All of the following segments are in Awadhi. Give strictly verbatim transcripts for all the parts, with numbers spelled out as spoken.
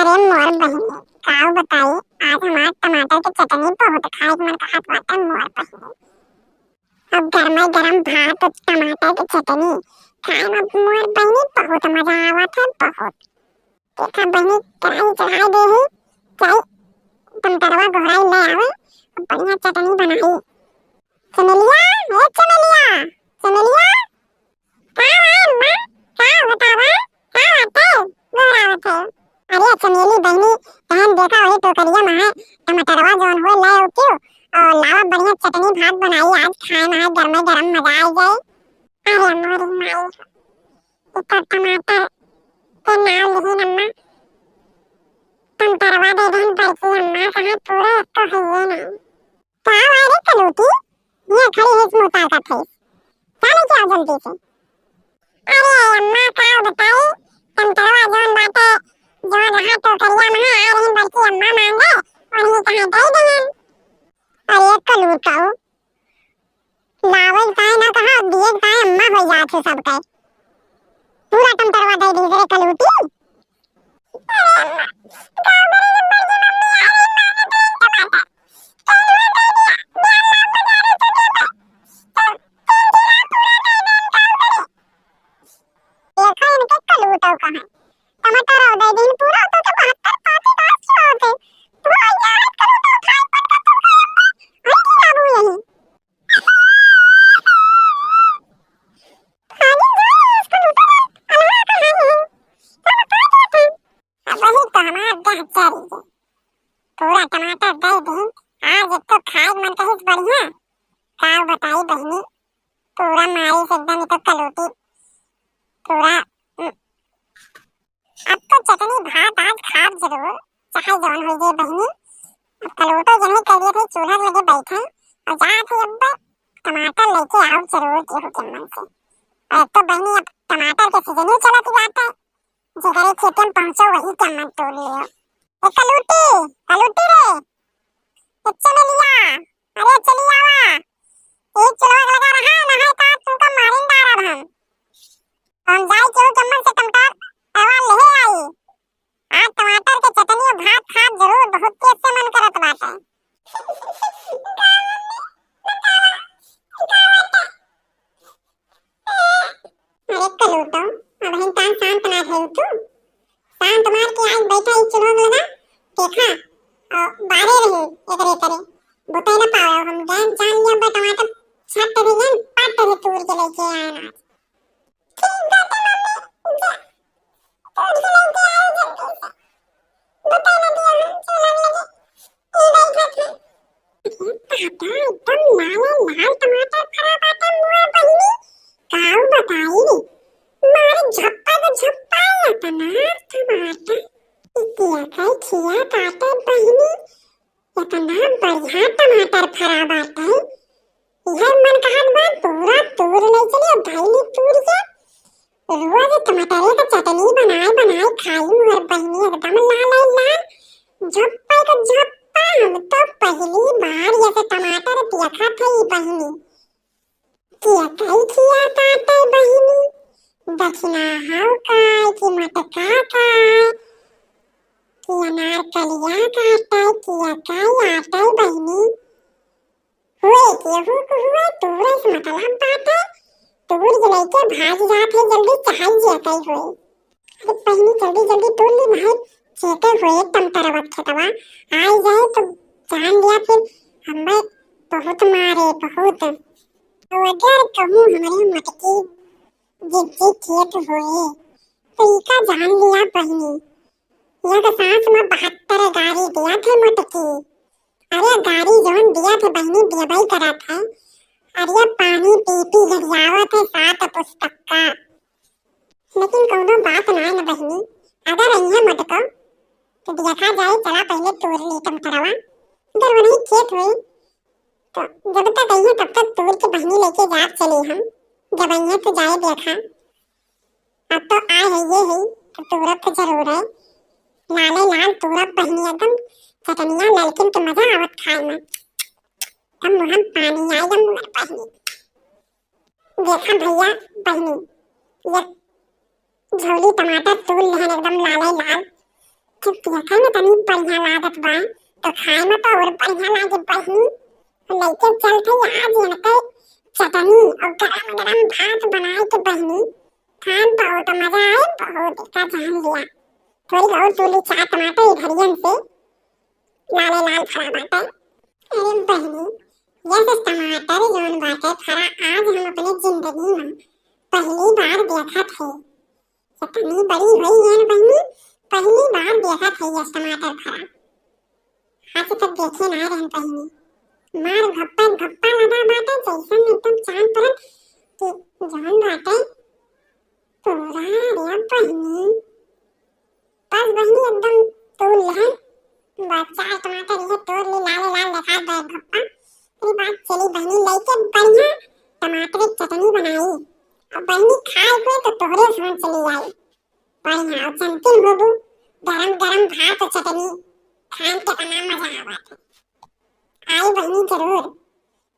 ए मोर बहिनी, काउ बताई, आज हमार टमाटर के चटनी बहुत खाए के मन कहत बाटे मोर बहिनी। अब गरमे गरम भात और टमाटर के चटनी खाए में मोर बहिनी बहुत मजा आवत है, बहुत। देखा बहिनी, कढ़ाई चढ़ाए दे ही, जाई टमाटरवा गोहराई ले आवे, अब बढ़िया चटनी बनाई। चमेलिया, ए चमेलिया, चमेलिया, का बा अम्मा? का बतावा? का बाटे? गोहरावत है। अरे चमेली बहिनी, तहन देखा वही टोकरिया में है, टमाटरवा जौन होए ले आऊ क्यों? और लावा बढ़िया चटनी भात बनाई, आज खाए में है गरमे गरम मजा आ जाए। अरे मोरी माई, इतना टमाटर के नाव लिही अम्मा, टमाटरवा दे देन बड़की अम्मा, कहाँ पूरा एक तो है ये नहीं। का भाई रे कलूटी, हियाँ खड़ी है, मुँह ताकत है। का लेके आओ जल्दी से। अरे अम्मा, का बताई, टमाटरवा जौन बाटे, जौन रहा टोकरिया में है, आ रही बड़की अम्मा मांगे, वही कहाँ दे देन। अरे कलूट का हो, लावे का है ना कहा, दिए का है, अम्मा हो जात है सबके। पूरा टमाटरवा दे दी रे कलूटी। देखो इनके कलूटो का है। टमाटर और दे दिन पूरा तो के बहत्तर पाती बास की होते। पूरा यार कलूटो खाए पर का तुम करेंगे। हम की बाबू यही। खाली जो है इसको लूटा है, अल्लाह का है ये। सब खा दिया था। अब वही तो हमार गहचरी है। पूरा टमाटर दे दिन, आज एक तो खाए मन कहिस बढ़िया। का बताई बहिनी, पूरा मारी से एकदम ही तो कलूटी, पूरा, उम, अब तो चटनी भात आज खाब जरूर, चाहे जौन हो जाए बहिनी। अब कलूटो जने कह दिए थे चूल्हा लगे बैठे और जा थे अब टमाटर लेके आओ जरूर केहू के मन से। और एक तो बहिनी अब टमाटर के सीजन ही चलत बाटे, जेकरे खेते में पहुँचो वही के मन तोड़ लियो। ए कलूटी, कलूटी रे, ए चमेलिया, अरे चली आवा, एक चुलवा लगा रहा है, ना है तो आज तुमका मारिन डारब हम। हम जाई केहू के मन से टमाटर तवा ले आई। आज टमाटर के चटनी और भात खाब जरूर, बहुत तेज से मन करत बाटे। अरे कलूटो, अबहिन तान शांत ना भइल तू। शांत मार के आज बैठा ई चुलवा लगा, देखा, और बारे रही एकरे करे। बुते ना पावे, हम गैन जान लिया बा टमाटर छट रही है, पट रही तूर के लेके आए ना। ठीक बाटे मम्मी, जा, तूर के लेके आओ जल्दी से। बुते ना दिया हम चुलवा लगे। ई बैठा था। अरे पापा, एकदम लाले लाल टमाटर फरा बाटे मोर बहिनी। काऊ बताई रे, मारे झप्पा के झप्पा एतना टमाटर। ई किया काई खिया काटे बहिनी, एतना बढ़िया टमाटर फरा बाटे। इहे मन कहत बा, पूरा तूर ले चली, अब धइली तूर के। रोज टमाटरे के चटनी बनाए, बनाए खाई मोर बहिनी, एकदम लाल, लाल, लाल। झप्पा के झप्पा, हम तो पहली बार ऐसे टमाटर देखत हई बहिनी। किया काई खिया काटे बहिनी, दक्षिणा हौ काय कि मटका काय, कि अनारकलिया काटे, किया काई आटे बहिनी। हुए केहू के हुए, तूरे से मतलब बाटे। तूर के लइके भाग जात है, जल्दी चहल जेतई हुए। अरे बहिनी, जल्दी जल्दी तूर ली, भाई खेते हुए टमाटरवा खेतवा, आई जाए तो जान लिया फिर हमें बहुत मारे, बहुत। तो अगर कहूँ हमरे मटकी जिज्जी खेत हुए, तो इका जान लिया बहिनी, एक सांस में बहत्तर गारी दिया थे मटकी। अरे गारी जौन दिया थे बहिनी, देबई करत है। अरे पानी पी पी गरियावत है सात पुस्तक का। लेकिन कौनो बात ना है न बहिनी, अगर अइहे मटको तो देखा जाए, चला पहले तोड़ ली टमाटरवा। अगर वही खेत हुई तो जब तक अइहे तब तक तोड़ के बहिनी लेके जात चली हम, जब अइहे तो जाए देखा। अब तो आए है ये है, तो तूरब तो जरूर है। लाले लाल तूरब बहिनी एकदम चटनिया ललकिन के मजा आवत खाए में। तब मुँह में पानी आए जब मुँह बहिनी। देखा भैया बहिनी, ये झोली टमाटर तूल लेहन एकदम लाले लाल। जब देखे में तनी बढ़िया लागत बा, तो खाए में तो और बढ़िया लागे बहिनी। तो लइके चलत हई आज इनके चटनी और गरम गरम भात बनाए के बहिनी, खान बहुत मजा आए, बहुत का जान लिया। थोड़ी और तू ली चार टमाटर इधरियन से, लाले लाल फरा बाटे। अरे बहिनी, यस टमाटर जौन बाटे फरा, आज हम अपने जिंदगी में पहली बार देखत है। इतनी बड़ी हुई है ना बहिनी, पहली बार देखत है यस टमाटर फरा। आज तक देखे ना रहन बहिनी। मार घप्पा घप्पा लगा बाटे, जैसन एकदम चांद परत कि जौन बाटे पूरा रे बहिनी। बस बहिनी एकदम तोड़ लेहन। बस चार टमाटर ये तोड़ ले, लाले लाल देखा दे घप्पा। तेरी बात चली बहिनी, लइके बढ़िया टमाटर की चटनी बनाई। अब बहिनी खाए के तो तोहरे समझ चली आई। बढ़िया, और चमकिन होबू, गरम गरम भात और चटनी खान के बना मजा आवत है। आई बहिनी जरूर।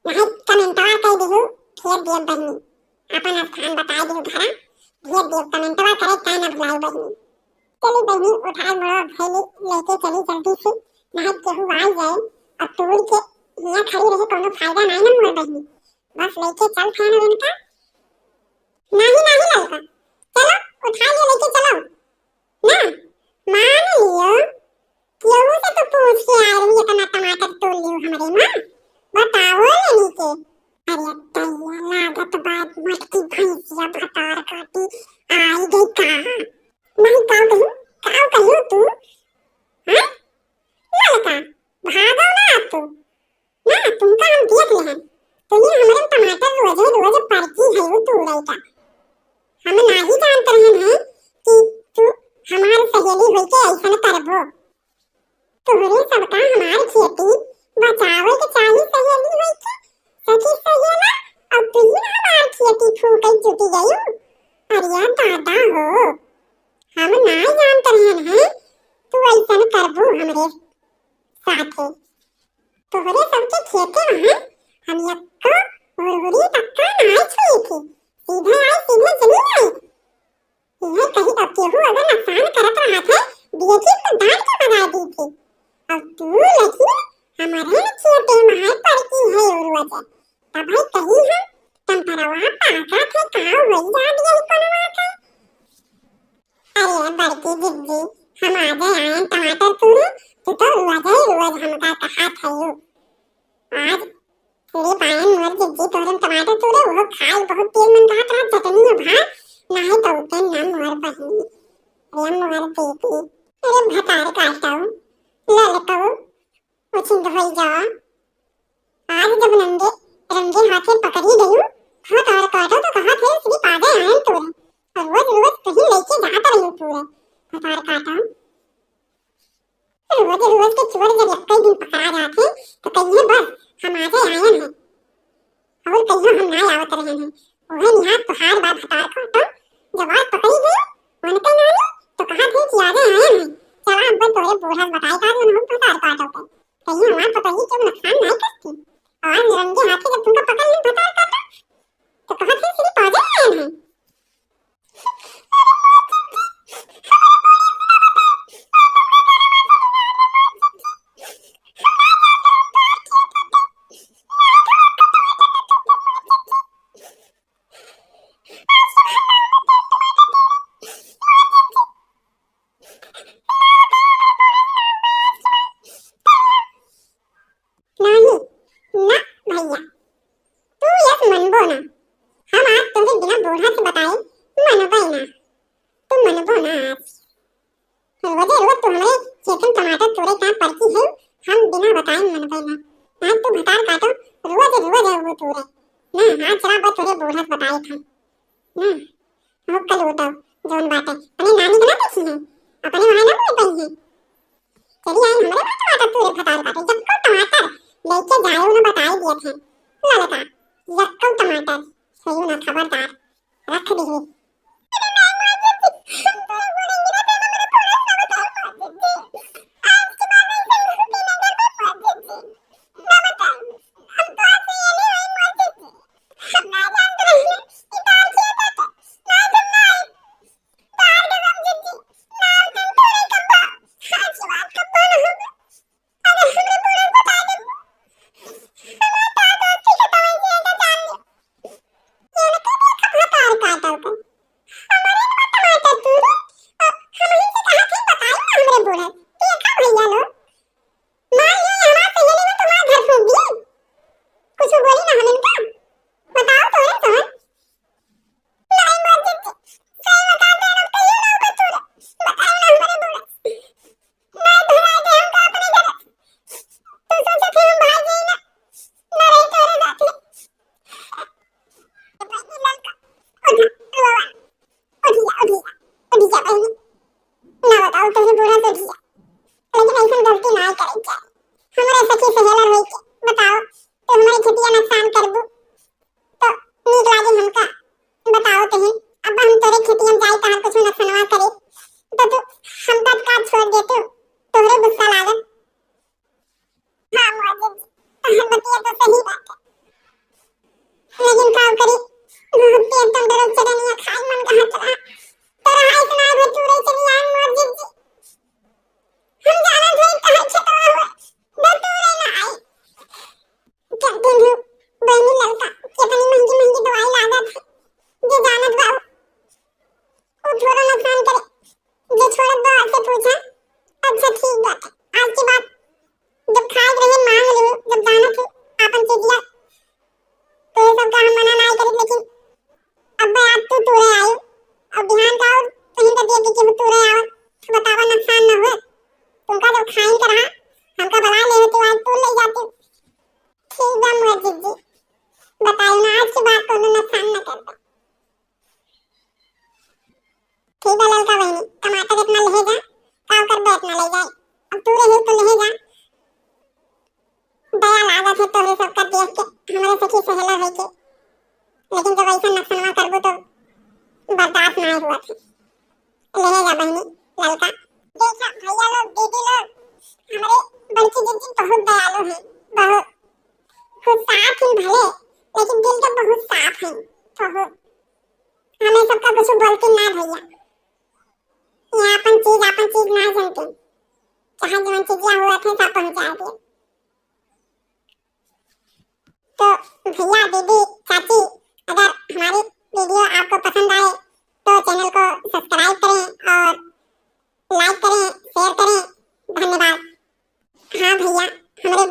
नहीं कमेंटवा कह दिहू, भेज दियो बहिनी। अपन स्थान बताए दिहू घरा, भेज दियो। कमेंटवा करे का ना भुलाओ बहिनी। चली बहिनी, उठाए मोड़ो भैली, लेके चली जल्दी से। नहीं केहू आ जाए और तोड़ के हियाँ खड़ी रहे, कोनो फायदा नहीं ना मोर बहिनी। बस लेके चल खाना उनका। नहीं, नहीं ललका, चलो उठा लियो, लेके चलो ना। मान लियो, केहू से तो पूछ के आए रही, इतना टमाटर तोड़ लियो हमरे माँ, बताओ लेनी के। अरे दैया, लागत बा मटकी भैंसिया भतार काटी आई गई का? नहीं, का कहू, का कहू तू? हाँ? ललका, भागो ना तू। ना, तुमका हम देख लेहन। तू ये हमरे टमाटर रोजे रोज परकी है, वो तू लइका। हम नाही जानत रहन है कि तू हमार सहेली होइके ऐसन करबो। तोहरे सबका हमार खेती बचावे के चाही सहेली होइके, सखी सहेला, अब तू ही हमार खेती फूके जुटी गयू। अरे दादा हो, हम नाही जानत रहन है तू ऐसन करबो हमरे साथे। तोहरे सबके खेते में हम एक्को हुरहुरी तक का नाई छुई थी। सीधे आई, सीधे चली आई। इहे कही अब केहू अगर नुकसान करत रहत है, देखी तो डांट के भगा दी थी। अब तू लेकिन हमारे खेते में है पड़ती है उर्वज। तब भाई कही हम टमटरवा पाका थे, का वही जान गई कोनो बात है। अरे बड़की जिज्जी, हम आजे आयन टमाटर तोड़े, तू तो रोजे रोज हमका कहा थयू। आज सिर्फ आयन मोर जिज्जी तोहरे टमाटर तोड़े, वो खाए बहुत तेज मन कहत रहा, चटनी और भात, नाही तो उतन ना मोर बहिनी। अरे मोर बेटी, अरे भतार काटऊ, ललकऊ, उछिंद होई जा। आज जब नंगे रंगे हाथे पकड़ी गयू, हाथ आर काटो तो कहा थे सिर्फ आजे आयन तोड़े। और रोज रोज कहीं लेके जात रही पूरे। भतार काटो। रोज रोज के चोर जब एक ही दिन पकड़ा जाते तो कहिए बस हम आजे आयन है। और कहियो हम ना आवत रहे हैं। ओहे निहार तोहार बा भतार काटो। जब आज पकड़ी गए उनके नानी तो कहा थे कि आजे आयन है। चला अब तोरे बूढ़ा बताए का जो हम भतार काटो के। कहीं हमार पतोही के नुकसान नहीं करती। और रंगे हाथे जब तुमको पकड़ ली भतार काटा, तो कहा थे सिर्फ पाजे आए हैं। नाही, ना भैया, तू यस मनबो ना। हम आज तुमसे बिना बूढ़ा से बताए मनबे ना। तू मनबो ना आज। रोजे रोज तू हमरे खेतन टमाटर तोड़े का परकी है, हम बिना बताए मनबे ना। आज तू भतार काटो, रोज रोज है वो तोड़े। ना, आज चला बस तोरे बूढ़ा से बताए था। ना, हो कल उठो, जौन बाटे, अपने नानी के ना देखी है, अपने वहाँ ना बोल पाई है। चली आई हमरे बात बात तू रे भतार बाटे, यक्को टमाटर लेके जायो ना बताई दिए थे। ललका, यक्को टमाटर, सही ना खबरदार, रख दी है। बूढ़ा। देखा भैया लोग, मान लियो ये हमार सहेली में तुम्हारा घर फूंक दिए। कुछ बोली ना हम इनका। बताओ तो रे सोहन। नहीं मर्जित जी, सही बता दे, हम कहियो ना कुछ तू रे। बताओ ना हमारे बूढ़ा। नहीं भुला दे हमका अपने घर। तू सोचे थे हम भाग जाई ना, ना रही तोरे साथे। ललका, उठा, बाबा। उठिया, उठिया, उठिया बहिनी। ना बताओ तोहरे बूढ़ा से उठिया। लेकिन ऐसन गलती ना करे के चाही। हमरे सखी सहेलर होई के, बताओ, तू हमरे खेतिया नुकसान करबू, तो नीक लागे हमका? बताओ तोहे, अब हम तोरे खेतिया में जाई, तहार कुछ नुकसानवा करे, तो तू हमका का छोड़ देतू? तोहरे गुस्सा लागल। हाँ, मुअज्जिम जी, तोहर बतिया तो सही बात है। लेकिन का करी, बहुत देर तुम डरो चरनिया खाई मन कहाँ चला। तो रहा इतना भी तू रे चली आई, मुअज्जिम जी। हम जाना थे कहाँ छतवा हुआ, दो तू रे ना आई। क्या दिन हो, बहनी ललका, कितनी महंगी महंगी दवाई लागत है। जो जानत बाबू, वो थोड़ा नुकसान करे। जे छोड़त बा, आके पूछा। अच्छा, ठीक बात है। आज के बाद जब खाए के रहे, मांग ली, जब जानत हो आपन चीजिया, तो ये सब का हम मना ना करी, लेकिन अब आज तू तूरे आयु, अब बिहान का और कहीं का दिया कि तू तूरे आवा, तो बतावा नुकसान न हुए। तुमका जब खाइन के रहा, हमका बुला ले, तो आज तू ले जाती। ठीक बा मुअज्जिम जी, बताई ना, आज के बाद कोनो नुकसान न करता। ठीक बा ललका बहिनी, टमाटर इतना लेहे जा, का करबे इतना ले जाए, अब तू रही तो लेहे जा। दया लागत है तोहरे सबका देख के, हमरे सखी सहेला होई के, लेकिन जब ऐसा नुकसानवा करबू तो बर्दाश्त ना हुआ थे। लेहे जा बहिनी ललका। देखा भैया लोग, दीदी लोग, हमरे बड़की जिज्जी बहुत दयालु हैं, बहुत। खुद साफ हैं भले, लेकिन दिल के बहुत साफ हैं, बहुत। हमें सबका कुछ बोलती ना भैया, ये अपन चीज, अपन चीज ना जानते, चाहे जवन चीजिया हुआ थे सब पहुँचा दे। तो भैया, दीदी, चाची, अगर हमारी वीडियो आपको पसंद आए तो चैनल को सब्सक्राइब करें और लाइक करें, शेयर करें। धन्यवाद। हाँ भैया, हमरे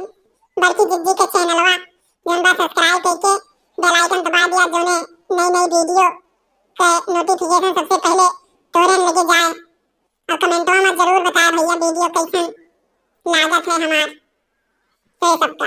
बड़की जिज्जी के चैनलवा जौन बा सब्सक्राइब करके बेल आइकन दबा दिया, जौने नई नई वीडियो के नोटिफिकेशन सबसे पहले तोरे लगे जाए। और कमेंटवा में जरूर बताए भैया वीडियो कैसन लागत है हमार। तो ये सबका